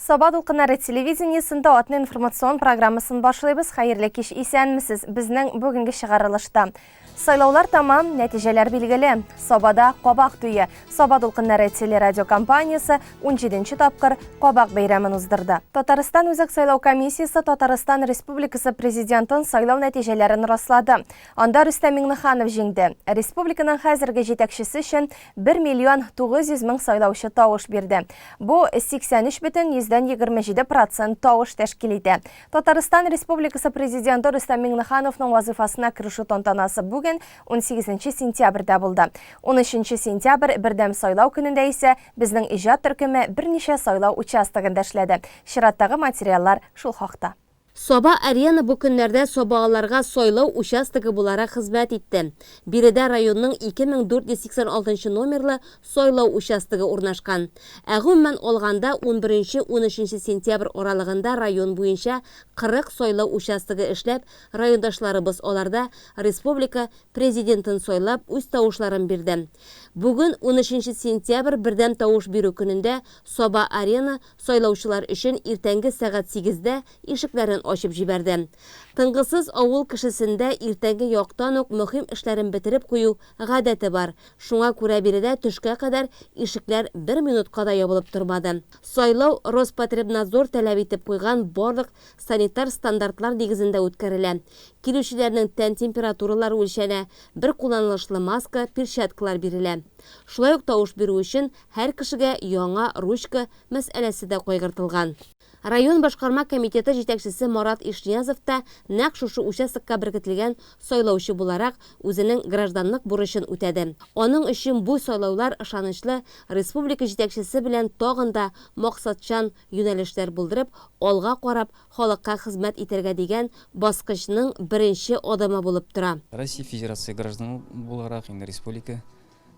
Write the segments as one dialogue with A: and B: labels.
A: Саба дулкыннары телевидениесендә атна информацион программасын башлыйбыз. Хәерле кич, исәнмесез. Безнең бүгенге чыгарылышта Сайлаулар тамам, нәтиҗәләр билгеле. Сабада кабак туе. Саба дулкыннары телерадиокомпаниясе 17 тапкыр кабак бәйрәмен уздырды. Татарстан Үзәк сайлау комиссиясе Татарстан Республикасы Президентын сайлау нәтиҗәләрен раслады. Анда Рөстәм Миңнеханов җиңде. Республиканың хәзерге җитәкчесе өчен 1 миллион 900 мең сайлаучы тавыш бирде. Бу 83,27 процент тавыш тәшкил итә. Татарстан Республикасы Президенты Рөстәм Миңнехановның вазыйфасына керешү тантанасы бүген, 18 сентябрьдә булды. 13 сентябрь, Бердәм сайлау көнендә исә безнең иҗат төркеме берничә сайлау участогында эшләде. Чираттагы материаллар шул хакта.
B: Саба-Арена бу көннәрдә сабалыларга сайлау участогы буларак хезмәт итте. Биредә районның 2486 нчы номерлы сайлау участогы урнашкан. Ә гомумән алганда, унберенче-унөченче сентябрь аралыгында район буенча 40 сайлау участогы эшләп, райондашларыбыз аларда республика Президентын сайлап, үз тавышларын бирде. Бүген, унөченче сентябрь, бердәм тавыш бирү көнендә Саба-Арена сайлаучылар өчен иртәнге сәгать сигездә ишекләрен ачып җибәрде. Тынгысыз авыл кешесендә иртәнге яктан ук мөһим эшләрен бетереп кую гадәте бар. Шуңа күрә биредә төшкә кадәр ишекләр бер минутка да ябылып тормады. Сайлау Роспотребнадзор таләп итеп куйган барлык санитар стандартлар нигезендә үткәрелә. Килүчеләрнең тән температуралары үлчәнә, бер кулланылышлы маска, перчаткалар бирелә. Шулай ук тавыш бирү өчен һәр кешегә яңа ручка мәсьәләсе дә кайгыртылган. Район башкарма комитеты җитәкчесе Марат Ишниязов та нәкъ шушы участокка беркетелгән сайлаучы буларак үзенең гражданлык бурычын үтәде. Аның өчен бу сайлаулар ышанычлы республика җитәкчесе белән тагын да максатчан юнәлешләр булдырып, алга карап халыкка хезмәт итәргә дигән баскычның беренче адымы булып тора.
C: Россия Федерация гражданы буларак, инде республика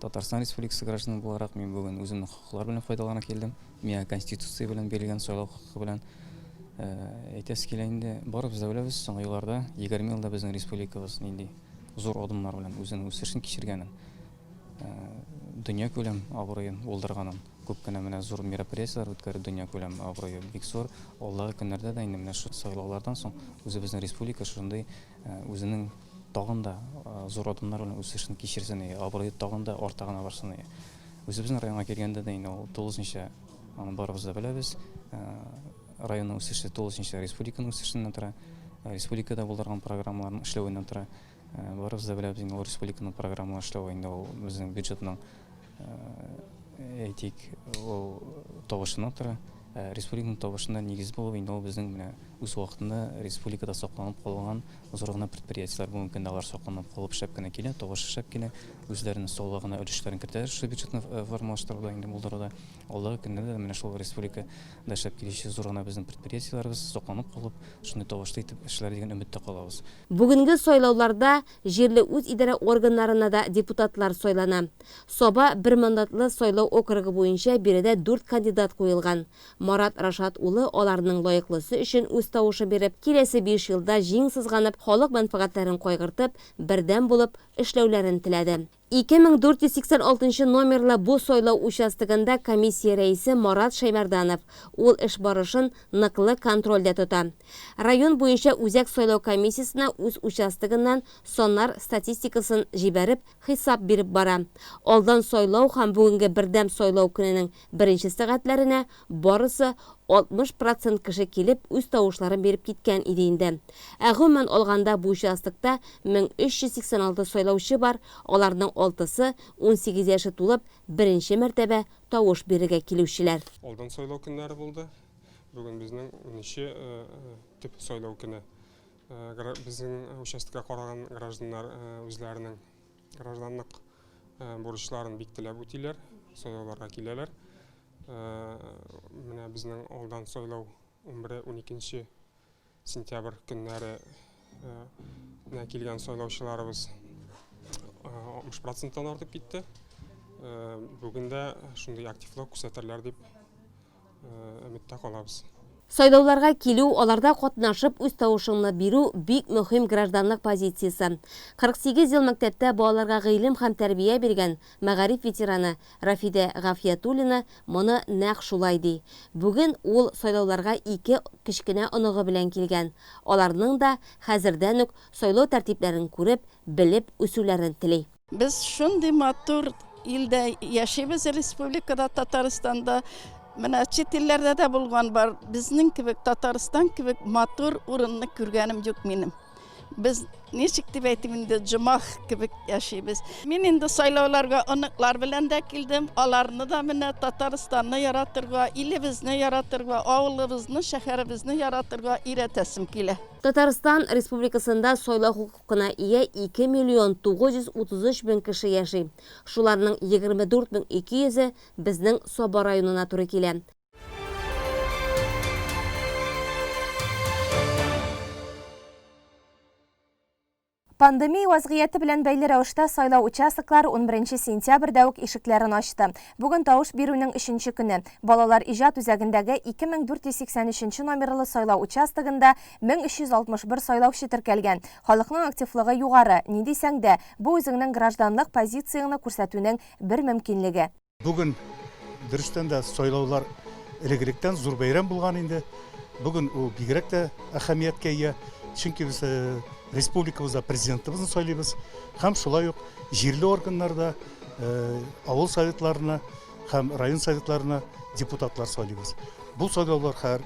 C: Татарстан Республикасы гражданы буларак мин бүген үземнең хокуклар белән файдалана килдем. Миңа Конституция белән бирелгән сайлау хокукы белән әйтәсе килә инде. Барыбыз да беләбез, соңгы елларда, 20 елда безнең республикабыз нинди зур адымнар белән үзенең үсешен кичергәнен, дөньякүләм абруен булдырганын, күп кенә менә зур мероприятиеләр үткәреп дөньякүләм абруе бик зур. Алдагы көннәрдә дә инде менә шул сайлаулардан соң үзебезнең республика шушындый Үзенең тагын да зур адымнар белән үсешен кичерсен иде, абруе тагын да арта гына барсын иде. Үзебезнең районга килгәндә дә инде ул тулысынча, аны барыбыз да беләбез, районның үсеше тулысынча республиканың үсешеннән тора, республикада булдырган программаларның эшләвеннән тора. Барыбыз да беләбез инде ул республиканың программалар эшләве инде ул безнең бюджетның әйтик, ул табышыннан тора. Ә республиканың табышында нигез булып инде ул безнең менә үз вакытында республикада сакланып калган зур гына предприятиеләр бүгенге көндә алар сакланып калып эшләп кенә килә, табыш эшләп килә, үзләренең саллы гына өлешләрен кертәләр шушы бюджетны формалаштыруда инде булдыруда. Алдагы көндә дә менә шул республикада эшләп килүче зур гына безнең предприятиеләребез сакланып калып, шундый табышлы итеп эшләр дигән өметтә калабыз.
B: Бүгенге сайлауларда җирле үзидарә органнарына да депутатлар сайлана. Саба бермандатлы сайлау округы буенча биредә дүрт кандидат куелган. Марат Рашат улы аларның лаеклысы өчен үз тавышы биреп, киләсе биш елда җиң сызганып, халык мәнфәгатьләрен кайгыртып, бердәм булып эшләүләрен теләде. 2486 нчы номерлы бу сайлау участогында комиссия рәисе Марат Шәймәрданов. Ул эш барышын ныклы контрольдә тота. Район буенча Үзәк сайлау комиссиясенә үз участогыннан саннар статистикасын җибәреп, хисап биреп бара. Алдан сайлау һәм бүгенге бердәм сайлау көненең беренче сәгатьләренә барысы 60 процент кеше килеп үз тавышларын биреп киткән иде инде. Ә гомумән алганда бу участокта 1386 сайлаучы бар, аларның алтысы, 18 яше тулып, беренче мәртәбә тавыш бирергә килүчеләр.
D: Алдан сайлау көннәре булды. Бүген безнең унынчы төп сайлау көне. Безнең участокка караган гражданнар үзләренең гражданлык бурычларын бик теләп үтиләр, сайлауларга киләләр. Менә безнең алдан сайлау 11-12 сентябрь көннәре менә килгән сайлаучыларыбыз 60 проценттан артып китте. Бүген дә шундый активлык күрсәтерләр дип өметтә калабыз.
B: Сайлауларга килү, аларда катнашып, үз тавышыңны бирү, бик мөһим гражданлык позициясе. 48 ел мәктәптә балаларга гыйлем һәм тәрбия биргән мәгариф ветераны Рафидә Гафиятуллина моны нәкъ шулай ди. Бүген ул сайлауларга ике кечкенә оныгы белән килгән. Аларның да хәзердән үк сайлау тәртипләрен күреп, белеп үсүләрен тели.
E: Без шундый матур илдә яшибез, республикада, Татарстанда. Менә чит илләрдә дә булган бар. Безнең кебек, Татарстан кебек матур урынны күргәнем юк минем. Без ничек дип әйтим инде, җомах кебек яшибез. Мин инде сайлауларга оныклар белән дә килдем. Аларны да менә Татарстанны яратырга, илебезне яратырга, авылыбызны, шәһәребезне яратырга өйрәтәсем килә.
B: Татарстан Республикасында сайлау хокукына ия 2 миллион 933 мең кеше яши. Шуларның 24 мең 200-е безнең Саба районына туры килә.
A: Пандемия вазгыяте белән бәйле рәвештә сайлау участоклары 11 сентябрьдә үк ишекләрен ачты. Бүген тавыш бирүнең өченче көне. Балалар иҗат үзәгендәге 2483 номерлы сайлау участогында 1361 сайлаучы теркәлгән. Халыкның активлыгы югары, ни дисәң дә, бу үзеңнең гражданлык позицияңне күрсәтүнең бер мөмкинлеге.
F: Бүген, дөрестән дә, сайлаулар элек-электән зур бәйрәм булган инде. Бүген ул бигрәк тә әһәмияткә ия, чөнки без республикабызда президентыбызны сайлыйбыз һәм шулай ук җирле органнарда, авыл советларына һәм район советларына депутатлар сайлыйбыз. Бу сайлаулар хәер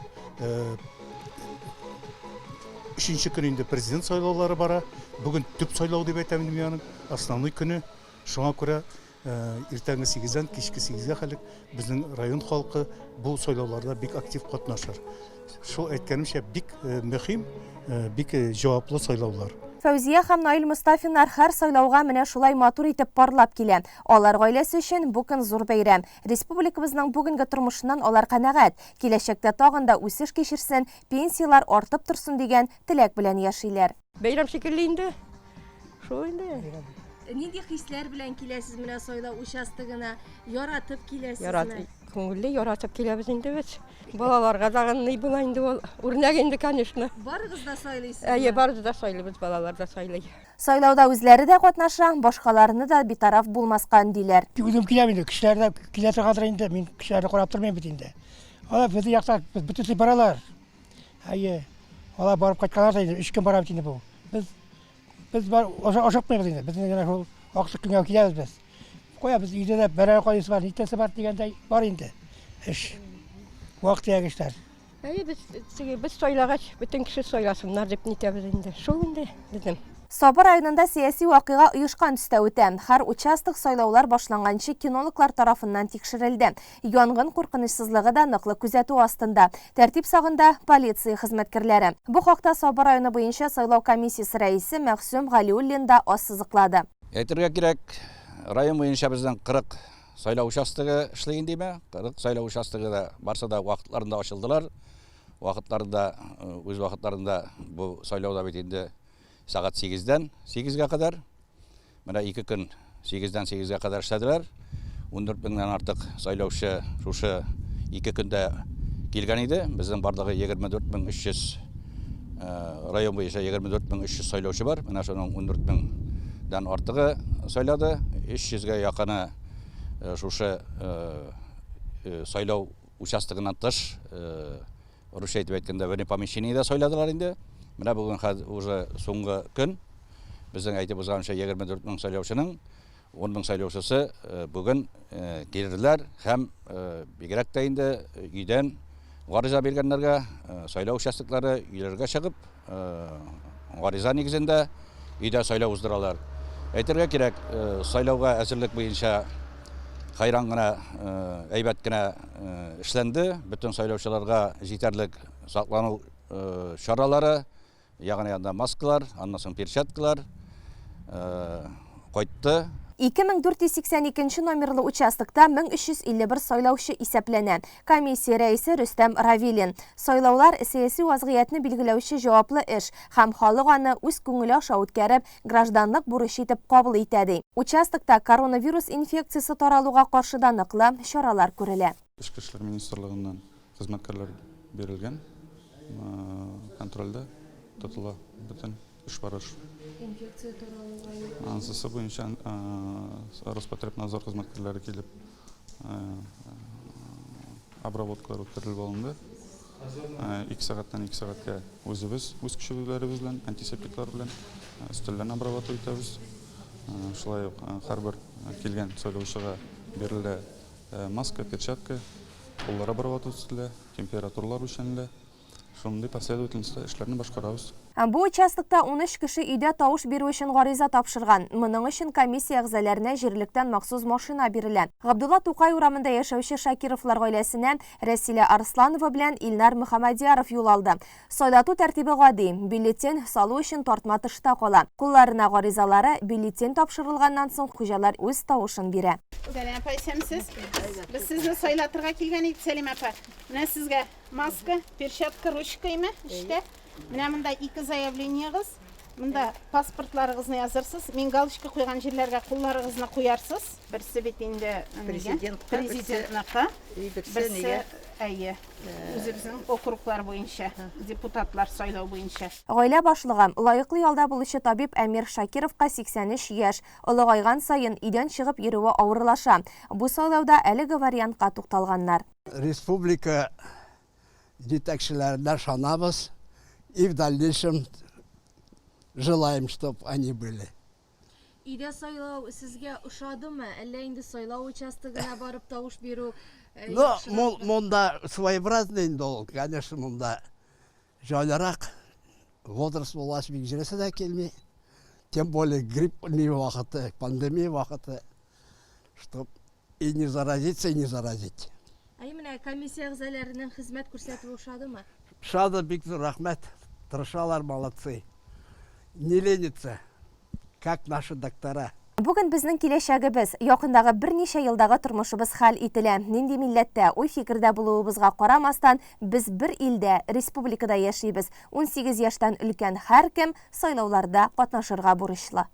F: өченче көн инде президент сайлаулары бара. Бүген төп сайлау дип әйтәм инде мин аның, основной көне. Шуңа күрә иртәнге сигездән кичке сигезгә хәлек безнең район халкы бу сайлауларда бик актив катнашыр. Шул әйткәнемчә, бик мөһим, бик җаваплы сайлаулар.
A: Фәүзия һәм Наил Мостафиннар һәр сайлауга менә шулай матур итеп парлап килә. Алар гаиләсе өчен бу көн зур бәйрәм. Республикабызның бүгенге тормышыннан алар канәгать. Киләчәктә тагын да үсеш кичерсен, пенсияләр артып торсын дигән теләк белән яшиләр.
G: Бәйрәм шикелле инде. Шул инде.
A: Нинди хисләр белән киләсез менә сайлау участогына? Яратып киләсезме?
G: Ярат, күңелле яратып киләбез инде без. Балаларга тагын ни була инде ул. Үрнәк инде, конечно.
A: Барыгыз да сайлыйсызмы?
G: Әйе, барыбыз да сайлыйбыз, балалар да сайлый.
A: Сайлауда үзләре дә катнаша, башкаларны да битараф булмаска өндиләр.
H: Үзем киләм инде, кешеләр дә килә торгандыр инде. Мин кешеләрне карап тормыйм бит инде. Алар безнең якта бөтенесе баралар. Әйе, алар барып кайтканнар да инде, өч көн бара бит инде бу. Без без бар ашыкмыйбыз инде. Без генә шул аксык көнгә киләбез без. Кая без өйдә дә бәрәр кайсы бар, нитәсе бар дигәндәй бар инде. Эш. Вак-төяк эшләр.
G: Әйе, без теге без сайлагач, бөтен кеше сайласыннар дип нитәбез инде. Шул инде безнең.
A: Саба районында сәяси вакыйга оешкан төстә үтә. Һәр участок сайлаулар башланганчы кинологлар тарафыннан тикшерелде. Янгын куркынычсызлыгы да ныклы күзәтү астында. Тәртип сагында, полиция хезмәткәрләре. Бу хакта Саба районы буенча сайлау комиссиясе рәисе Мәгъсүм Галиуллин да ассызыклады.
I: Әйтергә кирәк, район буенча безнең 40 сайлау участогы эшли индеме. 40 сайлау участогы да барсы да вакытларында ачылдылар. Вакытларында, үз вакытларында бу сайлау да бит инде сәгать сигездән сигезгә кадәр. Менә ике көн сигездән сигезгә кадәр эшләделәр. 14 меңнән артык сайлаучы шушы ике көндә килгән иде. Безнең барлыгы 24 мең 300 район буенча 24 мең 300 сайлаучы бар. Менә шуның 14 меңдән артыгы сайлады. 300гә якыны шушы сайлау участогыннан тыш Русча итеп әйткәндә, вне помещениедә сайладылар инде. Менә бүген хәзер уже соңгы көн. Безнең әйтеп узганча 24 мең сайлаучының 10 мең сайлаучысы э, бүген э, килерләр һәм э, бигрәк тә инде өйдән гариза биргәннәргә сайлау участоклары өйләргә чыгып гариза нигезендә өйдә сайлау уздыралар. Әйтергә кирәк, сайлауга әзерлек буенча хайран гына әйбәт кенә эшләнде. Бөтен сайлаучыларга җитәрлек саклану чаралары, ягъни анда маскалар, аннан соң перчаткалар кайтты.
A: 2482 номерлы участокта 1351 сайлаучы исәпләнә. Комиссия рәисе Рөстәм Равилин. Сайлаулар, сәяси вазгыятьне билгеләүче җаваплы эш һәм халык аны үз күңеле аша үткәреп, гражданлык бурычы итеп кабул итә, ди. Участокта коронавирус инфекциясе таралуга каршы да ныклы чаралар күрелә.
J: Эчке эшләр министрлыгыннан хезмәткәрләр бирелгән. контрольдә тотыла бөтен эш барыш.
A: Инфекция таралуга юл куелмый.
J: Анысы буенча Роспотребнадзор хезмәткәрләре килеп обработкалар үткәрелеп алынды. 2 сәгатьтән 2 сәгатькә үзебез үз көчебез белән антисептиклар белән өстәлләрне обрабатывать итәбез. Шулай ук һәрбер килгән сайлаучыга бирелә маска, перчатка, куллар обрабатывать ителә, температуралар үлчәнелә. Шундый последовательностьта эшләрне башкарабыз.
A: Бу участокта 13 кеше өйдә тавыш бирү өчен гариза тапшырган. Моның өчен комиссия әгъзаләренә җирлектән махсус машина бирелә. Габдулла Тукай урамында яшәүче Шакировлар гаиләсенә Рәсилә Арсланова белән Илнар Мөхәммәдьяров юл алды. Сайлату тәртибе гади, бюллетень салу өчен тартма тышта кала. Кулларына гаризалары, бюллетень тапшырылганнан соң хуҗалар үз тавышын бирә.
K: Сәлимә апа, исәнмесез. Без сезне сайлатырга килгән идек, Сәлимә апа. Менә сезгә маска, перчатка, ручка име эштә. Менә монда ике заявлениегыз. Монда паспортларыгызны язырсыз. Мин галочка куйган җирләргә кулларыгызны куярсыз. Берсе бит инде
L: Президентка,
K: президентныкы.
L: Берсе нигә?
K: Әйе. Үзебезнең округлар буенча, депутатлар сайлау буенча.
A: Гаилә башлыгы, лаеклы ялда булучы табиб Әмир Шакировка 83 яшь. Олыгайган саен өйдән чыгып йөрүе авырлаша. Бу сайлауда әлеге вариантка тукталганнар.
M: Республика җитәкчеләренә ышанабыз и в дальнейшем желаем, чтоб они были.
A: Өйдә сайлау сезгә ошадымы, әллә инде сайлау участогына барып тавыш бирү
M: Ну, монда своеобразный инде ул, конечно, монда җайлырак. Возраст булгач бик җөрәсе дә килми. Тем более грипп ни вакыты, пандемия вакыты, чтоб И не заразиться, и не заразить.
A: Әй, менә комиссия әгъзаларының хезмәт күрсәтүе ошадымы?
M: Ошады, бик зур рәхмәт. Тырышалар, молодцы. Не ленятся, как наши доктора.
A: Бүген безнең киләчәгебез, якындагы берничә елдагы тормышыбыз хәл ителә. Нинди милләттә, уй-фикердә булуыбызга карамастан, без бер илдә, республикада яшибез. 18 яшьтән өлкән һәркем сайлауларда катнашырга бурычлы.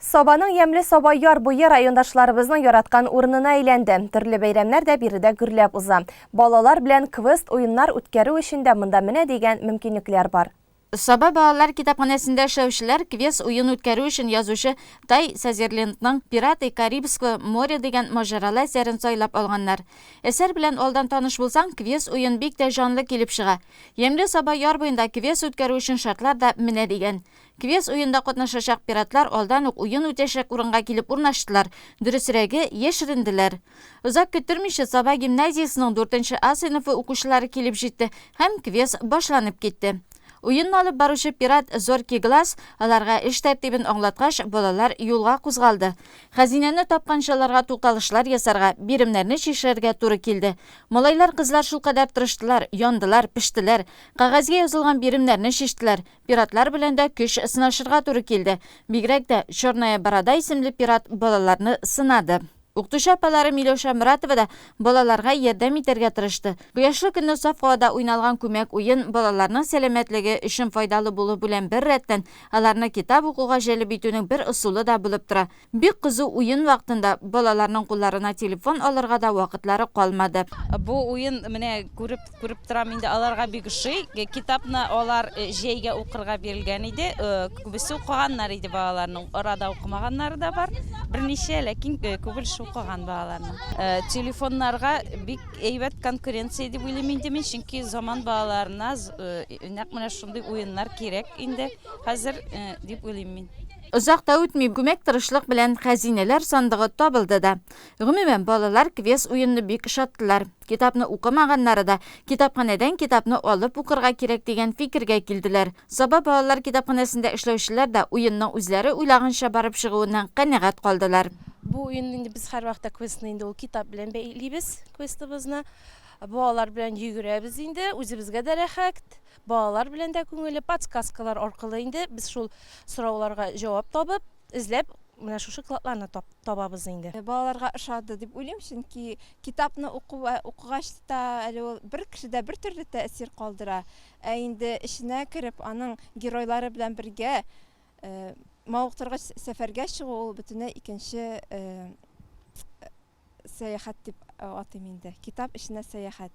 A: Сабаның ямьле Саба яр буе райондашларыбызның яраткан урынына әйләнде. Төрле бәйрәмнәр дә биредә гөрләп уза. Балалар белән квест-уеннар үткәрү өчен дә монда менә дигән мөмкинлекләр бар.
N: Саба балалар китапханәсендә эшләүчеләр квест-уен үткәрү өчен язучы Тай Сазерлендның Пираты Карибского моря дигән маҗаралы әсәрен сайлап алганнар. Әсәр белән алдан таныш булсаң, квест-уен бик тә җанлы килеп чыга. Ямьле Саба яр буенда квест үткәрү өчен шартлар да менә дигән. Квест-уенда катнашачак пиратлар алдан ук уен үтәчәк урынга килеп урнаштылар, дөресрәге, яшеренделәр. Озак көттермичә Саба гимназиясенең дүртенче А сыйныфы укучылары килеп җитте һәм квест башланып китте. Уенны алып баручы пират Зоркий Глаз аларга эш тәртибен аңлаткач, балалар юлга кузгалды. Хәзинәне тапканчы аларга тукталышлар ясарга, биремнәрне чишәргә туры килде. Малайлар-кызлар шулкадәр тырыштылар, яндылар, пештеләр, кәгазьгә язылган биремнәрне чиштеләр, Пиратлар белән дә көч сынашырга туры килде. Бигрәк тә Черная борода исемле пират балаларны сынады. Укытучы апалары Миләүшә Моратова да балаларга ярдәм итәргә тырышты. Кояшлы көнне саф һавада уйналган күмәк уен балаларның сәламәтлеге өчен файдалы булу белән беррәттән, аларны китап укуга җәлеп итүнең бер ысулы да булып тора. Бик кызу уен вакытында балаларның кулларына телефон алырга да вакытлары калмады.
O: Бу уен менә күреп күреп торам инде, аларга бик ошый. Китапны алар җәйгә укырга бирелгән иде. Күбесе укыганнар иде балаларның. Арада укымаганнары да бар берничә, ләкин күп өлеше укыган балаларның. Телефоннарга бик әйбәт конкуренция дип уйлыйм инде мин, чөнки заман балаларына нәкъ менә шундый уеннар кирәк инде хәзер дип уйлыйм мин.
N: Озак та үтми, күмәк тырышлык белән хәзинәләр сандыгы табылды да. Гомумән, балалар квест-уенны бик ошаттылар. Китапны укымаганнары да, китапханәдән китапны алып укырга кирәк дигән фикергә килделәр. Саба балалар китапханәсендә эшләүчеләр дә уенның үзләре уйлаганча барып чыгуыннан канәгать калдылар.
P: Бу уенны инде без һәрвакытта квестны инде ул китап белән бәйлибез квестыбызны. Балалар белән йөгерәбез инде, үзебезгә дә рәхәт. Балалар белән дә күңелле, подсказкалар аркылы инде без шул сорауларга җавап табып, эзләп, менә шушы кладларны табабыз инде.
Q: Балаларга ошады дип уйлыйм, чөнки китапны уку укыгач та әле ул бер кешедә бер төрле тәэсир калдыра. Ә инде эченә кереп, аның геройлары белән бергә мавыктыргыч сәфәргә чыгу ул бөтенләй икенче сәяхәт дип атыйм инде. Китап эченә сәяхәт.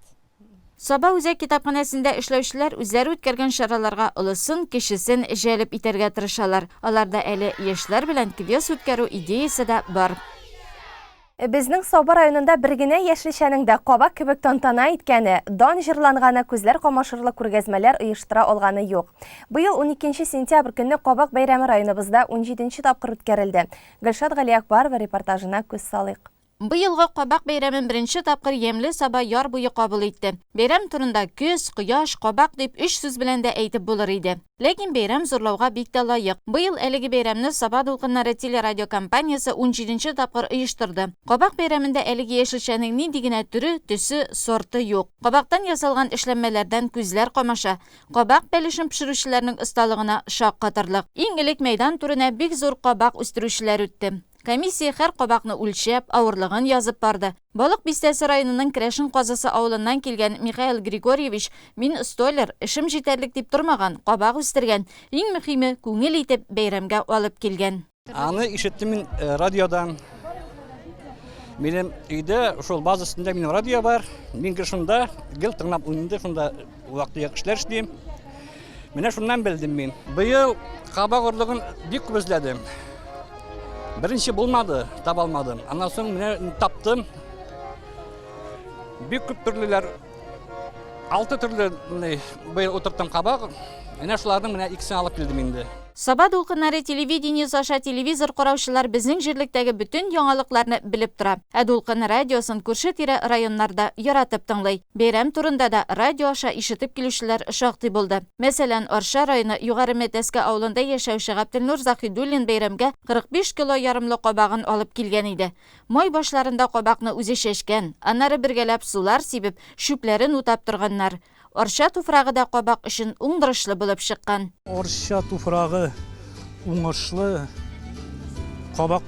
N: Саба үзәк китапханәсендә эшләүчеләр үзләре үткәргән чараларга олысын, кечесен җәлеп итәргә тырышалар. Аларда әле яшьләр белән квест үткәрү идеясе дә бар.
A: Безнең Саба районында бер генә яшелчәнең дә кабак кебек тантана иткәне, дан җырланганы, күзләр камашырлык күргәзмәләр оештыра алганы юк. Быел уникенче сентябрь көнне кабак бәйрәме районыбызда унҗиденче тапкыр үткәрелде. Гөлшат Галиәкбарова репортажына күз салыйк.
N: Быелгы кабак бәйрәмен беренче тапкыр ямьле Саба яр буе кабул итте. Бәйрәм турында көз, кояш, кабак дип өч сүз белән дә әйтеп булыр иде. Ләкин бәйрәм зурлауга бик тә лаек. Быел әлеге бәйрәмне Саба дулкыннары телерадиокомпаниясе унҗиденче тапкыр оештырды. Кабак бәйрәмендә әлеге яшелчәнең нинди генә төре, төсе, сорты юк. Кабактан ясалган эшләнмәләрдән күзләр камаша. Кабак бәлешен пешерүчеләрнең осталыгына шаккатырлык. Иң элек мәйдан түренә бик зур кабак үстерүчеләр үтте. Комиссия һәр кабакны үлчәп, авырлыгын язып барды. Балык Бистәсе районының Керәшен Казысы авылыннан килгән Михаил Григорьевич, Мин столяр, эшем җитәрлек дип тормаган, кабак үстергән, иң мөхиме, күңел итеп, бәйрәмгә алып килгән.
R: Аны ишеттем мин радиодан. Минем өйдә шул база өстендә минем радио бар. Мин гел шунда, гел тыңлап инде шунда вак-төяк эшләр эшлим. Менә шуннан белдем мин. Быел кабак орлыгын бик күп эзләдем. Беренче булмады, таба алмадым. Аннан соң менә таптым. Бик күп төрлеләр. Алты төрле быел утырттым кабак. Менә шуларның менә икесен алып килдем инде.
N: Саба дулкыннары телевидениесе аша телевизор караучылар безнең җирлектәге бөтен яңалыкларны белеп тора. Ә Дулкын радиосын күрше-тирә районнар да яратып тыңлый. Бәйрәм турында да радио аша ишетеп килүчеләр шактый булды. Мәсәлән, Арча районы Югары Мәтәскә авылында яшәүче Габделнур Заһидуллин бәйрәмгә 45 кило ярымлы кабагын алып килгән иде. Май башларында кабакны үзе чәчкән, аннары бергәләп сулар сибеп, чүпләрен утап торганнар. Арча туфрагы да кабак өчен уңдырышлы булып чыккан.
F: Арча туфрагы уңышлы кабак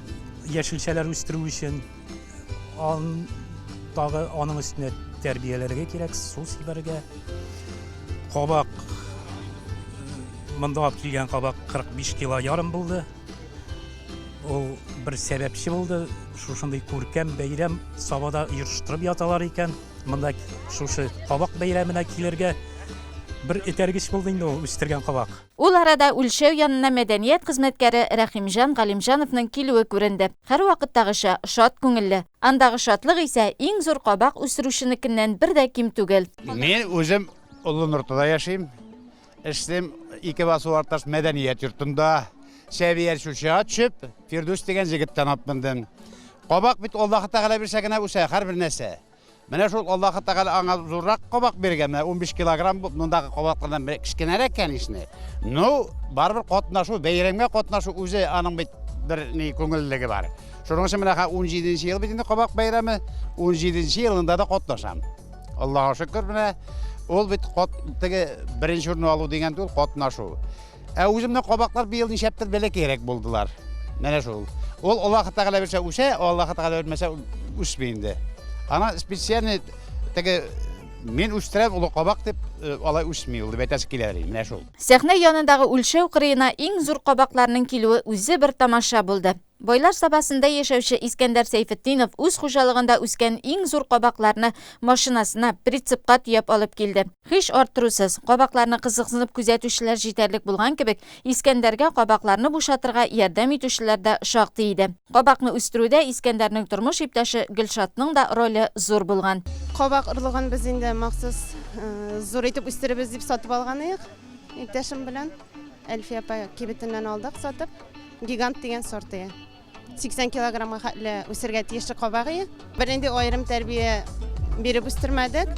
F: яшелчәләр үстерү өчен. Ан, тагы аның өстенә тәрбияләргә кирәк, су сибәргә. Кабак монда алып килгән кабак 45 кило ярым булды. Ул бер сәбәпче булды. Шушындый күркәм бәйрәм Сабада оештырып яталар икән. Монда шушы кабак бәйрәменә килергә бер этәргеч булды инде ул үстергән кабак.
N: Ул арада үлчәү янына мәдәният хезмәткәре Рәхимҗан Галимҗановның килүе күренде. Һәрвакыттагыча, шат күңелле. Андагы шатлык исә иң зур кабак үстерүченекеннән бер дә ким түгел.
I: Мин үзем Олы Нортада яшим. Эшлим Икебасу Арташ мәдәният йортында. Сәвия Чучага төшеп, Фирдүс дигән җегеттән ат мендем. Кабак бит Аллаһы Тәгалә бирсә генә үсә, һәрбер нәрсә. Менә шул Аллаһы Тәгалә аңа зуррак кабак биргән, менә 15 килограмм бу, мондагы кабаклардан бер кечкенәрәк, конечно. Ну, барыбер катнашу, бәйрәмгә катнашу үзе аның бит бер ни күңеллелеге бар. Шуның өчен менә 17 ел бит инде кабак бәйрәме, 17 елында да катнашам. Аллаһка шөкер, менә ул бит кат, теге беренче урын алу дигән түгел, катнашу. Ә үземнең кабаклар быел ничәптер бәләкәйрәк булдылар. Менә шул. Ул Аллаһ Тәгалә бирсә үсә, Аллаһ Тәгалә бирмәсә үсми инде. Ана специальный теге мин үстерәм олы кабак дип э, алай үсми ул дип әйтәсе килә менә шул.
N: Сәхнә янындагы үлчәү кырыена иң зур кабакларның килүе үзе бер тамаша булды. Байлар Сабасында яшәүче Искәндәр Сәйфетдинов үз хуҗалыгында үскән иң зур кабакларны машинасына, прицепка төяп алып килде. Һич арттырусыз, кабакларны кызыксынып күзәтүчеләр җитәрлек булган кебек, Искәндәргә кабакларны бушатырга ярдәм итүчеләр дә шактый иде. Кабакны үстерүдә Искәндәрнең тормыш иптәше Гөлшатның да роле зур булган.
S: Кабак орлыгын без инде махсус зур итеп үстерербез дип сатып алган идек иптәшем белән. Әлфия апа кибетеннән алдык сатып. Гигант дигән сорты. 80 килограммга хәтле үсергә тиешле кабагы. Бернинди аерым тәрбия биреп үстермәдек.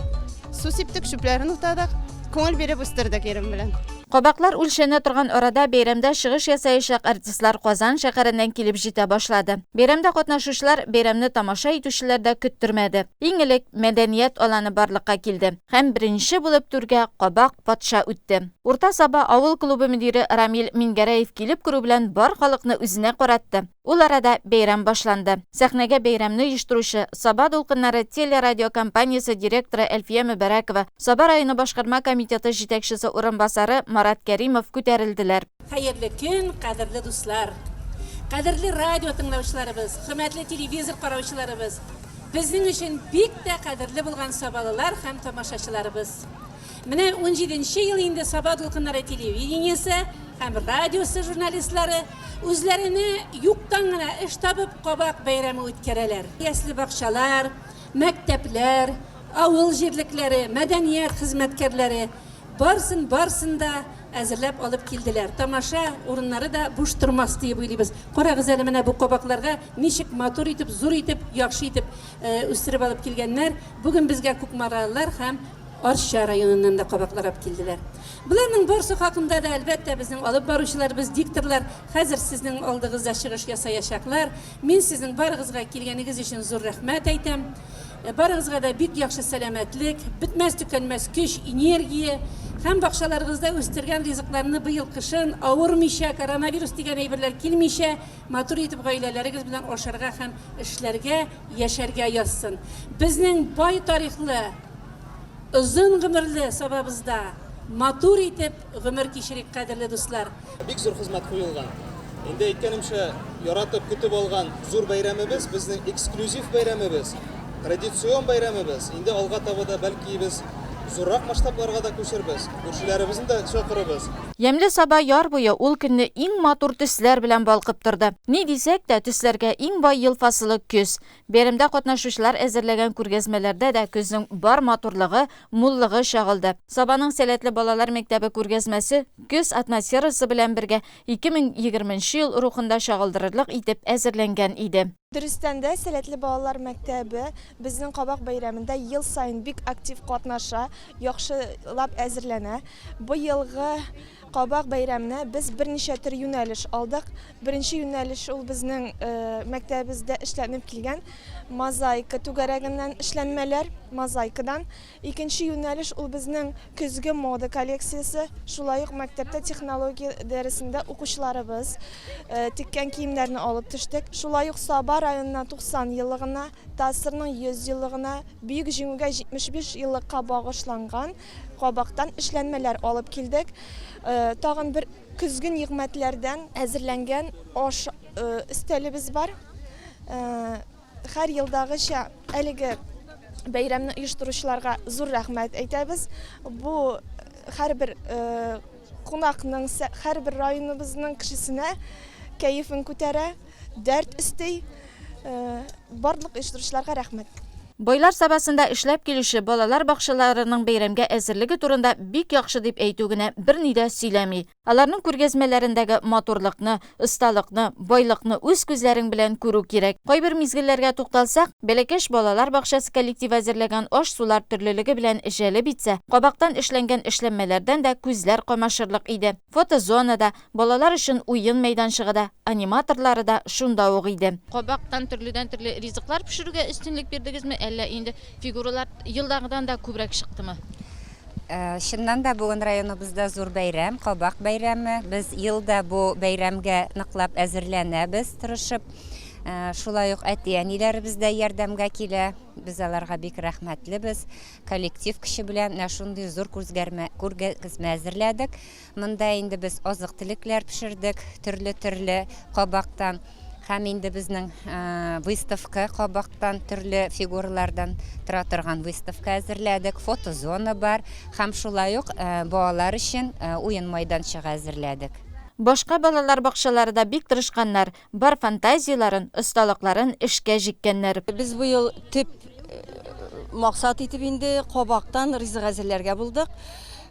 S: Су сиптек, чүпләрен утадык. Күңел биреп үстердек ирем белән.
N: Кабаклар үлчәнә торган арада бәйрәмдә чыгыш ясаячак артистлар Казан шәһәреннән килеп җитә башлады. Бәйрәмдә катнашучылар бәйрәмне тамаша итүчеләр дә көттермәде. Иң элек мәдәният аланы барлыкка килде һәм беренче булып түргә Кабак патша үтте. Урта Саба авыл клубы мөдире Рамил Мингәрәев килеп керү белән бар халыкны үзенә каратты. Ул арада бәйрәм башланды. Сәхнәгә бәйрәмне оештыручы, Саба дулкыннары телерадиокомпаниясе директоры Әлфия Мөбәрәкова, Саба районы башкарма комитеты җитәкчесе урынбасары Марат Кәримов күтәрелделәр.
K: Хәерле көн, кадерле дуслар! Кадерле радио тыңлаучыларыбыз, хөрмәтле телевизор караучыларыбыз!
T: Безнең өчен бик тә кадерле булган сабалылар һәм тамашачыларыбыз. Менә унҗиденче ел инде Саба дулкыннары телевидениесе һәм радиосы журналистлары үзләренә юктан гына эш табып кабак бәйрәме үткәрәләр. Ясле бакчалар, мәктәпләр, авыл җирлекләре, мәдәният хезмәткәрләре барсын барсын да әзерләп алып килделәр. Тамаша урыннары да буш тормас диеп уйлыйбыз. Карагыз әле менә бу кабакларга ничек матур итеп, зур итеп, яхшы итеп үстереп алып килгәннәр. Бүген безгә кукмаралылар һәм Арча районыннан да кабаклар алып килделәр. Боларның барсы хакында да, әлбәттә, безнең алып баручыларыбыз, дикторлар хәзер сезнең алдыгызда чыгыш ясаячаклар. Мин сезнең барыгызга килгәнегез өчен зур рәхмәт әйтәм. Барыгызга да бик яхшы сәламәтлек, бетмәс-төкәнмәс көч, энергия һәм бакчаларыгызда үстергән ризыкларны быел кышын авырмыйча, коронавирус дигән әйберләр килмичә, матур итеп гаиләләрегез белән ашарга һәм эшләргә, яшәргә язсын. Безнең бай тарихлы, озын гомерле Сабабызда матур итеп гомер кичерик, кадерле дуслар!
U: Бик зур хезмәт куелган. Инде әйткәнемчә, яратып көтеп алган зур бәйрәмебез, безнең эксклюзив бәйрәмебез, традицион бәйрәмебез. Инде алга таба да бәлки без зуррак масштабларга да күчербез, күршеләребезне дә чакырырбыз.
N: Ямьле Саба яр буе ул көнне иң матур төсләр белән балкып торды. Ни дисәк тә, төсләргә иң бай ел фасылы, көз. Бәйрәмдә катнашучылар әзерләгән күргәзмәләрдә дә көзнең бар матурлыгы, муллыгы чагылды. Сабаның сәләтле балалар мәктәбе күргәзмәсе көз атмосферасы белән бергә 2020 нче ел рухын да чагылдырырлык итеп әзерләнгән иде.
V: Дөрестән дә, Сәләтле балалар мәктәбе безнең Кабак бәйрәмендә ел саен бик актив катнаша, яхшылап әзерләнә. Быелгы Кабак бәйрәменә без берничә төр юнәлеш алдык. Беренче юнәлеш ул безнең мәктәбебездә эшләнеп килгән мозаика түгәрәгеннән эшләнмәләр, мозаикадан. Икенче юнәлеш ул безнең көзге мода коллекциясе. Шулай ук мәктәптә технология дәресендә укучыларыбыз теккән киемнәрне алып төштек. Шулай ук Саба районына 90 еллыгына, ТАССРның 100 еллыгына, Бөек Җиңүгә 75 еллыкка багышланган кабактан эшләнмәләр алып килдек. Тагын бер көзге нигъмәтләрдән әзерләнгән аш өстәлебез бар. Һәр елдагыча әлеге бәйрәмне оештыручыларга зур рәхмәт әйтәбез. Бу һәрбер кунакның, һәрбер районыбызның кешесенә кәефен күтәрә, дәрт өсти. Барлык оештыручыларга рәхмәт.
N: Байлар Сабасында эшләп килүче балалар бакчаларының бәйрәмгә әзерлеге турында бик яхшы дип әйтү генә берни дә сөйләми. Аларның күргәзмәләрендәге матурлыкны, осталыкны, байлыкны үз күзләрең белән күрү кирәк. Кайбер мизгелләргә тукталсак, Бәләкәч балалар бакчасы коллективы әзерләгән аш-сулар төрлелеге белән җәлеп итсә, кабактан эшләнгән эшләнмәләрдән дә күзләр камашырлык иде. Фотозона да, балалар өчен уен мәйданчыгы да, аниматорлары да шунда ук иде.
W: Кабактан төрледән-төрле ризыклар пешерүгә өстенлек бирдегезме, әллә инде фигуралар елдагыдан да күбрәк чыктымы?
X: Чыннан да, бүген районыбызда зур бәйрәм, Кабак бәйрәме. Без ел да бу бәйрәмгә ныклап әзерләнәбез, тырышып. Шулай ук әти-әниләребез дә ярдәмгә килә. Без аларга бик рәхмәтлебез. Коллектив көче белән менә шундый зур күргәзмә әзерләдек. Монда инде без азык-төлекләр пешердек, төрле-төрле кабактан. Һәм инде безнең выставка кабактан төрле фигуралардан тора торган выставка әзерләдек, фотозона бар һәм шулай ук балалар өчен уен майданчыгы әзерләдек.
N: Башка балалар бакчалары да бик тырышканнар, бар фантазияләрен, осталыкларын эшкә җиккәннәр.
Y: Без быел төп максат итеп инде кабактан ризык әзерләргә булдык.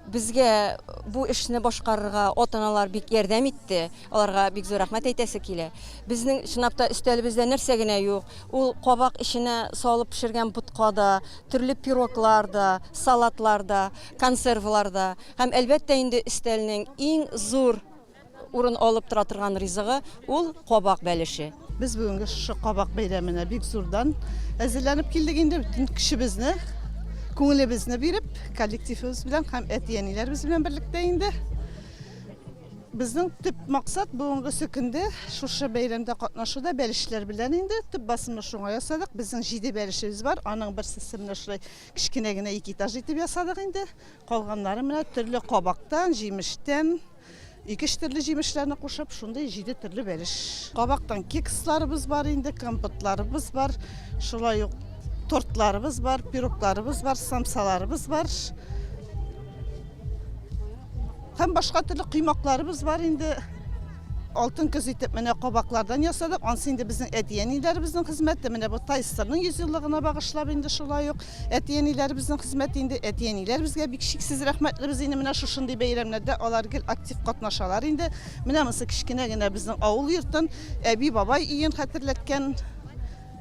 Y: Безгә бу эшне башкарырга ата-аналар бик ярдәм итте. Аларга бик зур рәхмәт әйтәсе килә. Безнең чынлап та өстәлебездә нәрсә генә юк. Ул кабак эченә салып пешергән ботка да, төрле пироглар да, салатлар да, консервлар да. Һәм, әлбәттә инде, өстәлнең иң зур урын алып тора торган ризыгы ул кабак бәлеше.
Z: Без бүгенге шушы кабак бәйрәменә бик зурдан әзерләнеп килдек инде, бөтен көчебезне, күңелебезне биреп, коллективыбыз белән һәм әти-әниләребез белән берлектә инде. Безнең төп максат бүгенгесе көндә шушы бәйрәмдә катнашуда бәлешләр белән инде төп басымны шуңа ясадык. Безнең җиде бәлешебез бар, аның берсесе менә шулай кечкенә генә ике этаж итеп ясадык инде. Калганнары менә төрле кабактан, җимештән, ике-өч төрле җимешләрне кушып, шундый җиде төрле бәлеш. Кабактан кексларыбыз бар инде, компотларыбыз бар. Шулай ук Тортларыбыз бар, пирогларыбыз бар, самсаларыбыз бар. Һәм башка төрле коймакларыбыз бар инде. Алтын көз итеп менә кабаклардан ясадык. Ансы инде безнең әти-әниләребезнең хезмәте. Менә бу ТАССРның 100 еллыгына багышлап инде шулай ук әти-әниләребезнең хезмәте инде. Әти-әниләребезгә бик чиксез рәхмәтлебез инде менә шушындый бәйрәмнәрдә алар гел актив катнашалар инде. Менә монысы кечкенә генә безнең авыл йортын, әби-бабай өен хәтерләткән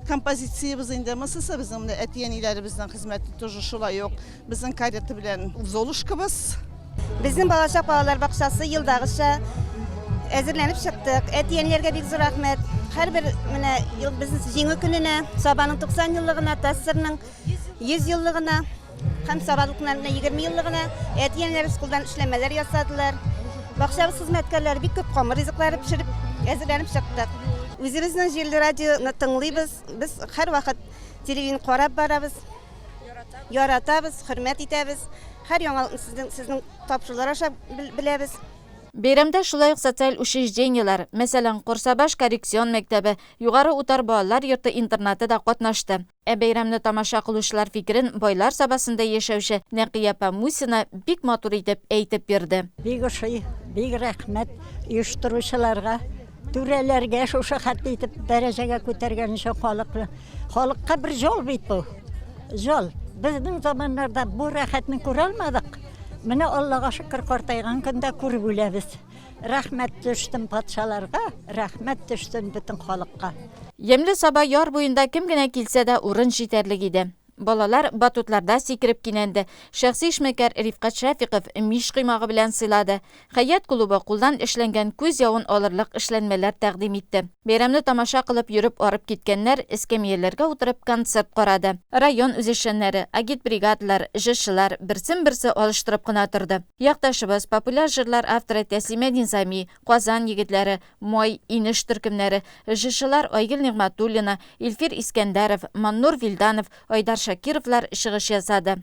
Z: композициябез инде. Монсысы безнең менә әти-әниләребезнең хезмәте тоже шулай ук. Безнең карета белән Золушкабыз.
B: Безнең Балачак балалар бакчасы елдагыча әзерләнеп чыктык. Әти-әниләргә бик зур рәхмәт. Һәрбер менә ел безнең Җиңү көненә, Сабаның 90 еллыгына, ТАССРның 100 еллыгына һәм Саба дулкыннарының 20 еллыгына әти-әниләребез кулдан эшләмәләр ясадылар. Бакчабыз хезмәткәрләре бик күп камыр ризыклары пешереп әзерләнеп чыктык. Үзебезнең җирле радионы тыңлыйбыз. Без һәрвакыт телевидение карап барабыз. Яратабыз, хөрмәт итәбез. Һәр яңалыкны сезнең сезнең тапшырулар аша беләбез.
N: Бәйрәмдә шулай ук социаль учреждениеләр, мәсәлән, Корсабаш коррекцион мәктәбе, Югары Утар балалар йорты-интернаты да катнашты. Ә бәйрәмне тамаша кылучылар фикерен Байлар Сабасында яшәүче Нәкыя апа Мусина бик матур итеп әйтеп бирде.
C: Бик ошый, бик рәхмәт оештыручыларга, түрәләргә шушы хәтле итеп дәрәҗәгә күтәргән өчен халыкны. Халыкка бер җол бит бу. Җол. Безнең заманнарда бу рәхәтне күрә алмадык. Менә Аллага шөкер, картайган көндә күреп үләбез. Рәхмәт төшсен патшаларга, рәхмәт төшсен бөтен халыкка.
N: Ямьле Саба яр буенда кем генә килсә дә урын җитәрлек иде. Балалар батутларда сикереп кинәнде. Шәхси эшмәкәр Рифкать Шәфиков мич коймагы белән сыйлады. Хәят клубы кулдан эшләнгән күз явын алырлык эшләнмәләр тәкъдим итте. Бәйрәмне тамаша кылып йөреп арып киткәннәр эскәмияләргә утырып концерт карады. Район үзешчәннәре, агитбригадалар, җырчылар берсен-берсе алыштырып кына торды. Якташыбыз, популяр җырлар авторы Тәслимә Низами, Казан егетләре, Май, Инеш төркемнәре, җырчылар Айгөл Нигъмәтуллина, Илфир Искәндәров, Маннур Вилданов, Айдар Шакировлар чыгыш ясады.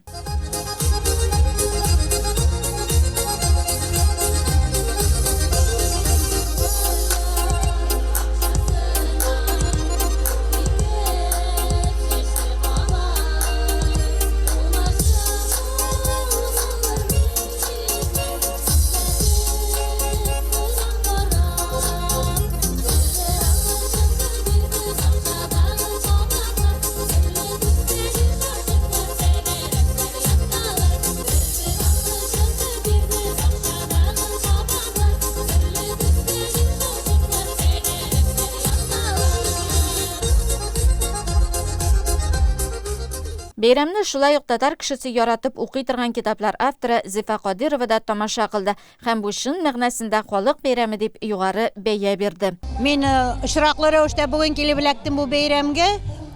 N: Бәйрәмне шулай ук татар кешесе яратып укый торган китаплар авторы Зифа Кадыйрова да тамаша кылды Һәм бу чын мәгънәсендә халык бәйрәме дип югары бәя бирде.
D: Мин очраклы рәвештә бүген килеп эләктем бу бәйрәмгә.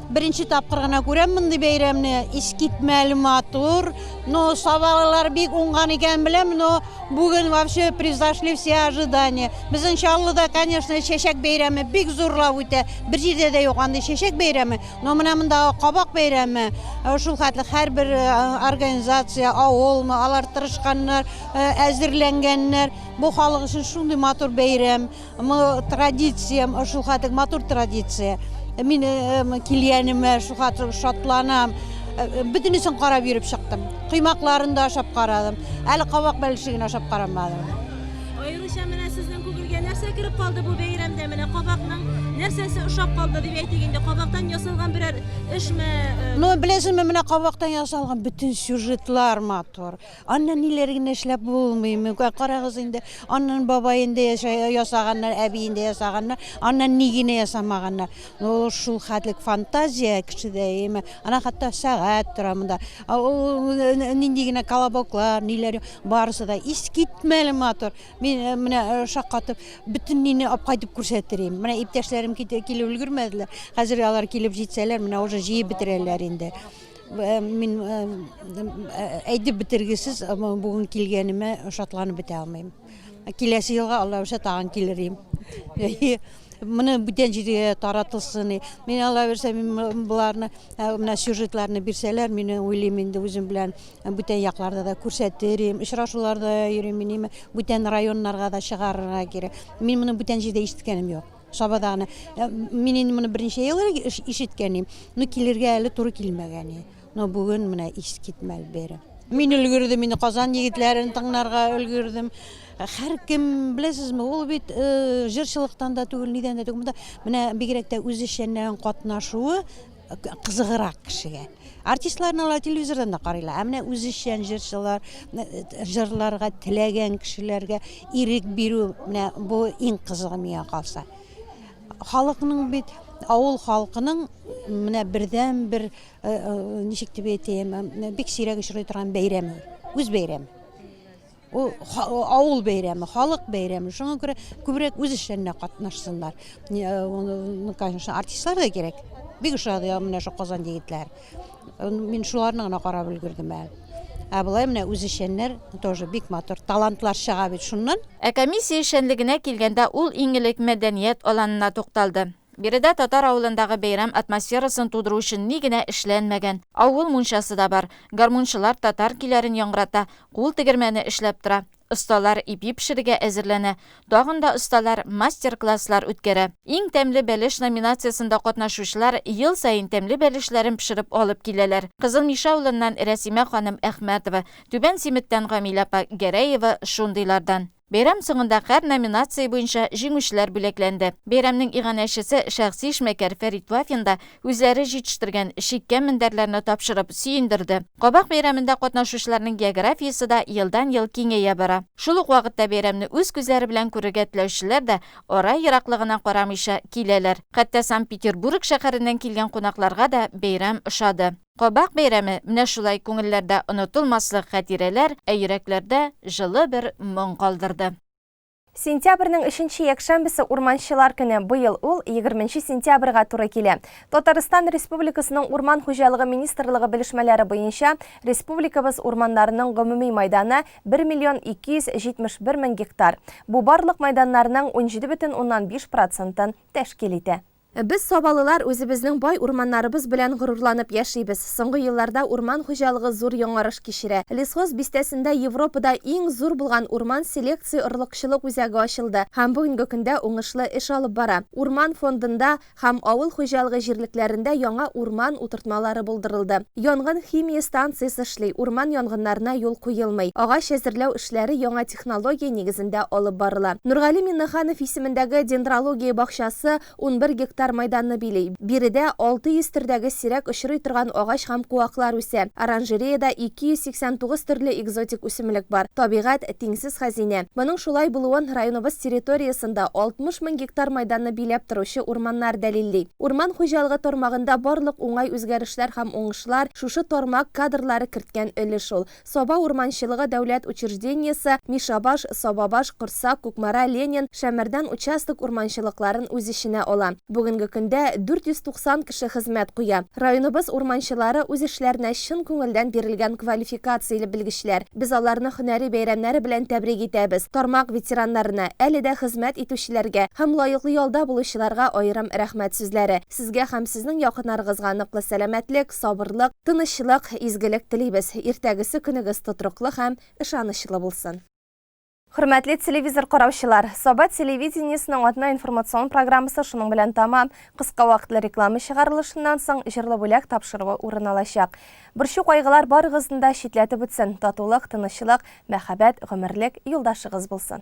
D: Беренче тапкыр гына күрәм мондый бәйрәмне. Искитмәле матур. Но сабалылар бик уңган икән беләм, но бүген вообще превзошли все ожидания. Безнең Чаллыда, конечно, чәчәк бәйрәме бик зурлап үтә. Бер җирдә дә юк андый чәчәк бәйрәме. Но менә мондагы кабак бәйрәме, шул хәтле һәрбер организация, авылмы, алар тырышканнар. Әзерләнгәннәр. Бу халык өчен шундый матур бәйрәм, традиция, шул хәтле матур традиция. Мин килгәнемә шул хәтле шатланам. Бөтенесен карап йөреп чыктым. Коймакларын да ашап карадым. Әле кабак бәлеше генә ашап карамадым.
T: Аеруча менә сезнең күңелгә нәрсә кереп калды бу бәйрәмдә? Менә кабакның нәрсәсе ошап калды дип әйтик инде. Кабактан ясалган берәр эшме?
D: Ну, беләсезме, менә кабактан ясалган бөтен сюжетлар матур. Аннан ниләр генә эшләп булмый. Карагыз инде, аннан бабаен да ясаганнар, әбиен дә ясаганнар, аннан ни генә ясамаганнар. Ну, шул хәтлек фантазия кешедә, әйеме. Ана хәтта сәгать тора монда. Ул нинди генә колобоклар, ниләр, барысы да искитмәле матур. Мин э, менә э, шаккатып, бөтен мине алып кайтып күрсәтер идем. Менә иптәшләрем килеп өлгермәделәр. Хәзер алар килеп җитсәләр, менә уже җыеп бетерәләр инде. Мин әйтеп бетергесез, бүген килгәнемә шатланып бетә алмыйм. Киләсе елга Алла бирсә тагын килер идем. Моны бүтән җиргә таратылсын. Мин Алла бирсә, мин боларны менә сюжетларны бирсәләр, мин уйлыйм инде үзем белән бүтән якларда да күрсәтер идем, очрашуларда йөрим мин, бүтән районнарга да чыгарырга кирәк. Мин моны бүтән җирдә ишеткәнем юк. Сабада гына. Мин инде моны берничә ел элек ишеткән идем, но килергә әле туры килмәгән иде. Но бүген менә искитмәле бәйрәм. Мин өлгердем инде, Казан егетләрен тыңларга өлгердем. Һәркем, беләсезме, ул бит җырчылыктан да түгел, нидән дә түгел. Монда менә бигрәк тә үзешчәннәрнең катнашуы кызыграк кешегә. Артистларны алар телевизордан да карыйлар. Ә менә үзешчән җырчылар, җырларга теләгән кешеләргә ирек бирү, менә бу иң кызыгы миңа калса. Халыкның бит, авыл халкының менә бердәнбер, ничек дип әйтәем, бик сирәк очрый торган бәйрәме, үз бәйрәме. Ул авыл бәйрәме, халык бәйрәме. Шуңа күрә күбрәк үз эшләренә катнашсыннар. Ну, конечно, артистлар да кирәк. Бик ошады менә шул Казан егетләре. Мин шуларны гына карап өлгердем әле. Ә болай менә үзешчәннәр тоже бик матур. Талантлар чыга бит шуннан.
N: Ә комиссия эшчәнлегенә килгәндә, ул иң элек мәдәният аланына тукталды. Биредә татар авылындагы бәйрәм атмосферасын тудыру өчен ни генә эшләнмәгән. Авыл мунчасы да бар. Гармунчылар татар көйләрен яңгырата, кул тегермәне эшләп тора. Осталар ипи пешерергә әзерләнә, тагын да осталар мастер-класслар үткәрә. Иң тәмле бәлеш номинациясендә катнашучылар ел саен тәмле бәлешләрен пешереп алып киләләр. Кызыл Мишә авылыннан Рәсимә ханым Әхмәтова, Түбән Симеттән Гамилә апа Гәрәева шундыйлардан. Бәйрәм соңында һәр номинация буенча җиңүчеләр бүләкләнде. Бәйрәмнең иганәчесе, шәхси эшмәкәр Фәрит Вафин да үзләре җитештергән чиккән мендәрләрне тапшырып сөендерде. Кабак бәйрәмендә катнашучыларның географиясе дә елдан-ел киңәя бара. Шул ук вакытта бәйрәмне үз күзләре белән күрергә теләүчеләр дә ара ераклыгына карамыйча киләләр. Хәтта Санкт-Петербург шәһәреннән килгән кунакларга да бәйрәм ошады. Кабак бәйрәме менә шулай күңелләрдә онытылмаслык хатирәләр, ә йөрәкләрдә җылы бер моң калдырды.
A: Сентябрьнең өченче якшәмбесе Урманчылар көне. Быел ул егерменче сентябрьгә туры килә. Татарстан Республикасының Урман хуҗалыгы министрлыгы белешмәләре буенча, республикабыз урманнарының гомуми майданы 1 миллион 271 мең гектар. Бу барлык майданнарның 17,5 процентын тәшкил итә. Без, сабалылар, үзебезнең бай урманнарыбыз белән горурланып яшибез. Соңгы елларда урман хуҗалыгы зур яңарыш кичерә. Лесхоз бистәсендә Европада иң зур булган урман селекция-орлыкчылык үзәге ачылды һәм бүгенге көндә уңышлы эш алып бара. Урман фондында һәм авыл хуҗалыгы җирлекләрендә яңа урман утыртмалары булдырылды. Янгын-химия станциясе эшли, урман янгыннарына юл куелмый. Агач әзерләү эшләре яңа технология нигезендә алып барыла. Нургали Миңнеханов исемендәге дендрология бакчасы 11 гектар майданны били. Биредә 600 төрдәге сирәк очрый торган агач һәм куаклар үсә. Оранжереяда 289 төрле экзотик үсемлек бар. Табигать, тиңсез хәзинә. Моның шулай булуын районыбыз территориясендә 60 мең гектар майданны биләп торучы урманнар дәлилли. Урман хуҗалыгы тармагында барлык уңай үзгәрешләр һәм уңышлар, шушы тармак кадрлары керткән өлеш ул. Саба урманчылыгы дәүләт учреждениесе Мишабаш, Сабабаш, Корсак, Кукмара, Ленин, Шәмәрдән участок урманчылыкларын үз эченә ала. Бүгенге көндә 490 кеше хезмәт куя. Районыбыз урманчылары үз эшләренә чын күңелдән бирелгән квалификацияле белгечләр. Без аларны һөнәри бәйрәмнәре белән тәбрик итәбез. Тармак ветераннарына, әле дә хезмәт итүчеләргә һәм лаеклы ялда булучыларга аерым рәхмәт сүзләре. Сезгә һәм сезнең якыннарыгызга ныклы сәламәтлек, сабырлык, тынычлык, изгелек телибез. Иртәгесе көнегез тотрыклы һәм ышанычлы булсын. Хөрмәтле телевизор караучылар, Саба телевидениесенең атна информацион программасы шуның белән тәмам. Кыска вакытлы реклама чыгарылышыннан соң җырлы бүләк тапшыруы урын алачак. Борчу-кайгылар барыгызны да читләтеп үтсен, татулык, тынычлык, мәхәббәт, гомерлек юлдашыгыз булсын.